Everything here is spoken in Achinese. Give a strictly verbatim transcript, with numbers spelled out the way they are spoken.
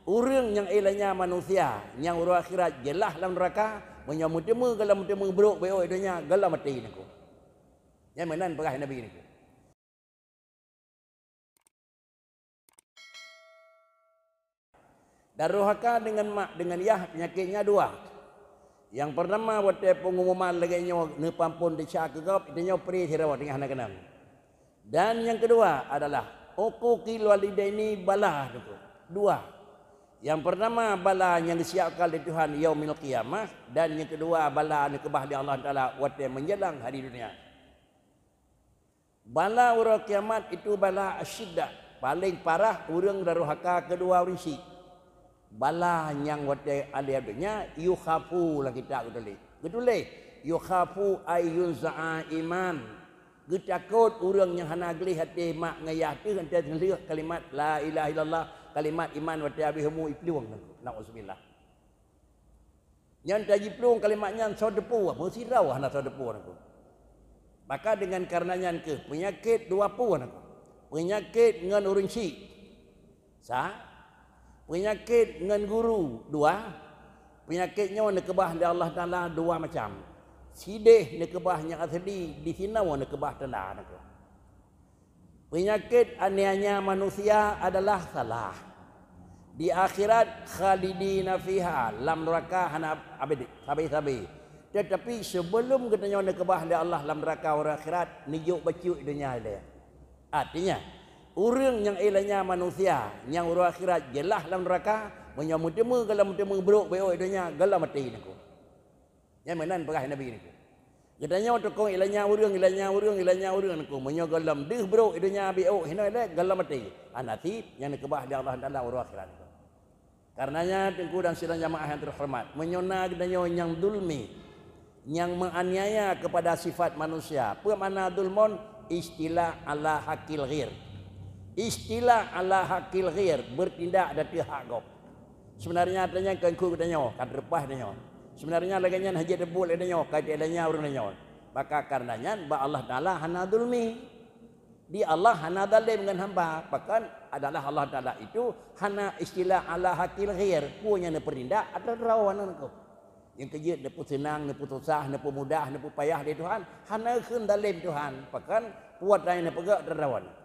Ureuëng nyang ilanya manusia nyang uroe akhirat jeulaih lam neuraka, meunyoe meuteumé gohlom meuteumé brok beuôt donya, gohlom maté nangku. Nyan meunan peugah Nabi nangku. Daruhaka deungon mak deungon yah peunyakét nyan dua. Nyang peurtama watée peungumuman lagée nyoe neupeuampon desya keu gob, itu nyoe pri sidroe teungoh na keunong. Dan nyang keudua adalah uquqil walidaini bala nangku. Dua. Nyang peurtama bala nyang disiapkan lé Tuhan yaumil qiyamah, dan nyang keudua bala neukeubah lé Allah Taala watée meunjelang hari dunia. Bala uroe kiamat itu bala asyidda, paleng parah ureuëng daruhaka keudua ureuëng syiek. Bala nyang watée alé donya yukhafu lam kitab geutuléh. Geutuléh, yukhafu ay yunza'a iman. Geutakot ureuëng nyang hana gleh até mak ngon yah teuh, enteuk lheueh kalimat la ilaha illallah, kalimat iman watée habéh umu iplueng nangku. Nauzubillah. Nyan tajiplueng kalimat nyan soe teupeu, meusidroe hana soe teupeu nangku. Maka deungon kareuna nyan keuh peunyakét dua peue nangku. Peunyakét ngon ureuëng syiek. Sa, peunyakét ngon guru dua, peunyakét nyoe neukeubah lé Allah Taala dua macam. Sideh neukeubah nyang asli, disinoe neukeubah tanda nangku. Peunyakét aniaya manusia adalah salah. Di akhirat khalidina fiha, lam neuraka hana abadi, sabe-sabe. Tetapi sebelum geutanyoe neukeubah lé Allah lam neuraka uroe akhirat, neujok bacut donya ilée. Artinya, ureuëng nyang ilanya manusia nyang uroe akhirat jeulaih lam neuraka, meunyoe meuteumé gohlom meuteumé brok beuôt donya, gohlom maté nangku. Nyan meunan peugah Nabi nangku. Geutanyoe tukong ilanya ureuëng, ilanya ureuëng, ilanya ureuëng nangku. Meunyoe gohlom deuh brok donya beuôt hinoe ilée, gohlom maté. Hana sit nyang neukeubah lé Allah Taala uroe akhirat nangku. Kareuna nyan, teungku dan sidang jamaah nyang terhormat, meunyoe na geutanyoe nyang zulmi, nyang meuaniaya keupada sifat manusia, peue makna zulmon? Istilah ala hakil ghair. Istilah ala hakil ghair, bertindak di ateueh hak gob. Sebenarnya ata nyan kon keu geutanyoe, ka teuleupah tanyoe. Sebenarnya lagée nyan hana jeuet teubuet lé tanyoe, ka teuilanya ureuëng tanyoe. Maka kareuna nyan bak Allah Taala hana zulmi. Di Allah hana zalem ngon hamba, pakon adalah Allah Taala itu hana istilah ala hakil ghair, peue nyang neupeurindak ateueh droe nangku. Nyang keujeuet neupeuseunang, neupeususah, neupumudah, neupeupayah lé Tuhan, hana kheun zalem Tuhan, pakon peue nyang neupeugah ateueh droe.